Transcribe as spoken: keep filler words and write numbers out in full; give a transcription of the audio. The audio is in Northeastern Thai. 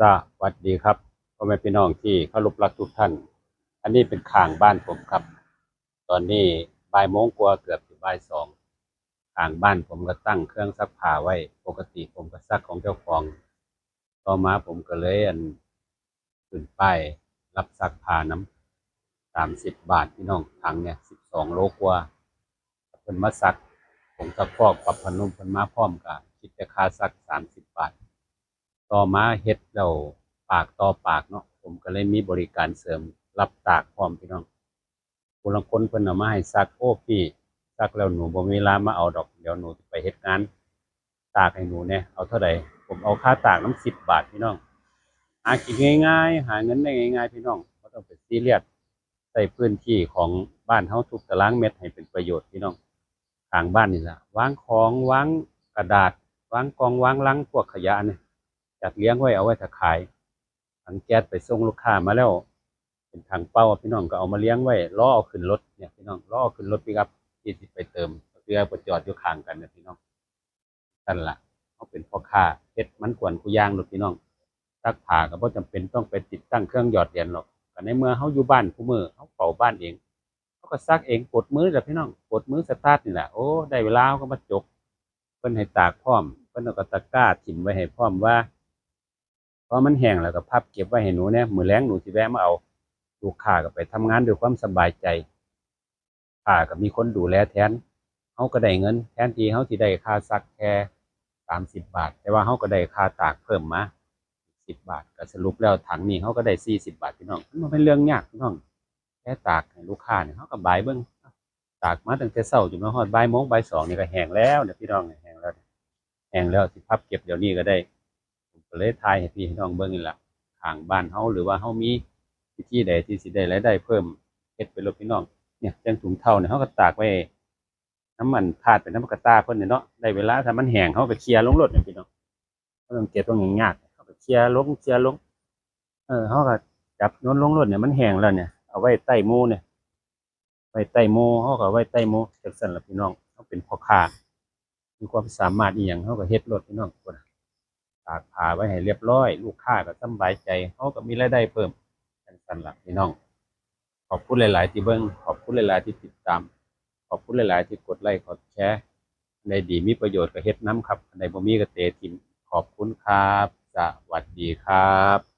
สวัสดีครับ พ่อแม่พี่น้องที่เคารพรักทุกท่าน อันนี้เป็นข้างบ้านผมครับ ตอนนี้บ่ายโมงกว่าเกือบจะบ่ายสอง ข้างบ้านผมก็ตั้งเครื่องซักผ้าไว้ ปกติผมก็ซักของเจ้าของ ต่อมาผมก็เลยอันขึ้นป้ายรับซักผ้านำ สามสิบบาทพี่น้อง ถังเนี่ย สิบสองโลกว่า เพิ่นมาซัก ผงซักฟอก ปรับผ้านุ่ม เพิ่นมาพร้อมก็คิดแต่ค่าซัก สามสิบบาท ต่อมาเฮ็ดแล้วปากต่อปากเนาะ ผมก็เลยมีบริการเสริมรับตากพร้อมพี่น้อง ผู้ลางคนเพิ่นเอามาให้ซัก โอ้ พี่ ซักแล้วหนูบ่มีเวลามาเอาดอก เดี๋ยวหนูจะไปเฮ็ดงาน ตากให้หนูแหน่ เอาเท่าใด ผมเอาค่าตากนำ สิบบาทพี่น้อง หากินง่ายๆ หาเงินได้ง่ายๆ พี่น้อง บ่ต้องไปซีเรียส ใช้พื้นที่ของบ้านเฮาทุกตารางเมตรให้เป็นประโยชน์พี่น้อง ข้างบ้านนี่ล่ะ วางของ วางกระดาษ วางกล่อง วางลัง พวกขยะเนี่ย จัดเรียงไว้ เอาไว้ถ้าขาย ถังแก๊สไปส่งลูกค้ามาแล้ว เป็นถังเปล่า พี่น้องก็เอามาเรียงไว้ รอเอาขึ้นรถเนี่ยพี่น้อง รอเอาขึ้นรถปิกอัพที่สิไปเติม เทื่อไปจอดอยู่ข้างกันเนี่ยพี่น้อง ซั่นล่ะ เฮาเป็นพ่อค้า เฮ็ดมันควรคู่อย่างโลดพี่น้อง ซักผ้าก็บ่จำเป็นต้องไปติดตั้งเครื่องหยอดเหรียญหรอก ก็ในเมื่อเฮาอยู่บ้านคู่มื้อ เฮาเฝ้าบ้านเอง เฮาก็ซักเอง กดมือล่ะพี่น้อง กดมือสตาร์ทนี่ล่ะ โอ้ ได้เวลาเฮาก็มาจก เพิ่นให้ตากพร้อม เพิ่นเอากระตะกร้าถิ่มไว้ให้พร้อมว่า พอมันแห้งแล้วก็พับเก็บไว้ให้หนูแหน่ มื้อแลงหนูสิแวะมาเอา ลูกค้าก็ไปทำงานด้วยความสบายใจ ผ้าก็มีคนดูแลแทน เฮาก็ได้เงิน แทนที่เฮาสิได้ค่าซักแค่ สามสิบบาท แต่ว่าเฮาก็ได้ค่าตากเพิ่มมา สิบบาท ก็สรุปแล้วถังนี้เฮาก็ได้ สี่สิบบาทพี่น้อง มันบ่เป็นเรื่องยากพี่น้อง แค่ตากให้ลูกค้าเนี่ย เฮาก็บายเบิ่ง ตากมาตั้งแต่เช้าจนมาฮอดบ่ายโมงบ่ายสองนี่ก็แห้งแล้วเนี่ยพี่น้อง แห้งแล้ว แห้งแล้ว สิพับเก็บเดี๋ยวนี้ก็ได้ ผมก็เลยถ่ายให้พี่ให้น้องเบิ่งนี่ล่ะ ข้างบ้านเฮา หรือว่าเฮามีวิธีใดที่สิได้รายได้เพิ่ม เฮ็ดไปโลดพี่น้อง เนี่ย จั่งถุงเท้าเนี่ย เฮาก็ตากไว้นำ อันพาดไปนำกระต่าเพิ่นเนี่ยเนาะ ได้เวลาถ้ามันแห้ง เฮาก็เคลียร์ลงโลดเนี่ยพี่น้อง บ่ต้องเก็บ ต้องหยังยาก เฮาก็เคลียร์ลง เคลียร์ลง เออ เฮาก็จับโยนลงโลดเนี่ย มันแห้งแล้วเนี่ย เอาไว้ใต้หมู่เนี่ย ไว้ใต้หมู่ เฮาก็ไว้ใต้หมู่ จั่งซั้นล่ะพี่น้อง เฮาเป็นพ่อค้า มีความสามารถอีหยัง เฮาก็เฮ็ดโลดพี่น้อง พุ้นน่ะ ตากผ้าไว้ให้เรียบร้อย ลูกค้าก็สำบายใจ เฮาก็มีรายได้เพิ่ม จั่งซั้นล่ะพี่น้อง ขอบคุณหลายๆที่เบิ่ง ขอบคุณหลายๆที่ติดตาม ขอบคุณหลายๆที่กดไลค์ กดแชร์ อันใดดีมีประโยชน์ก็เฮ็ดนำครับ อันใดบ่มีก็เตะถิ่ม ขอบคุณครับ สวัสดีครับ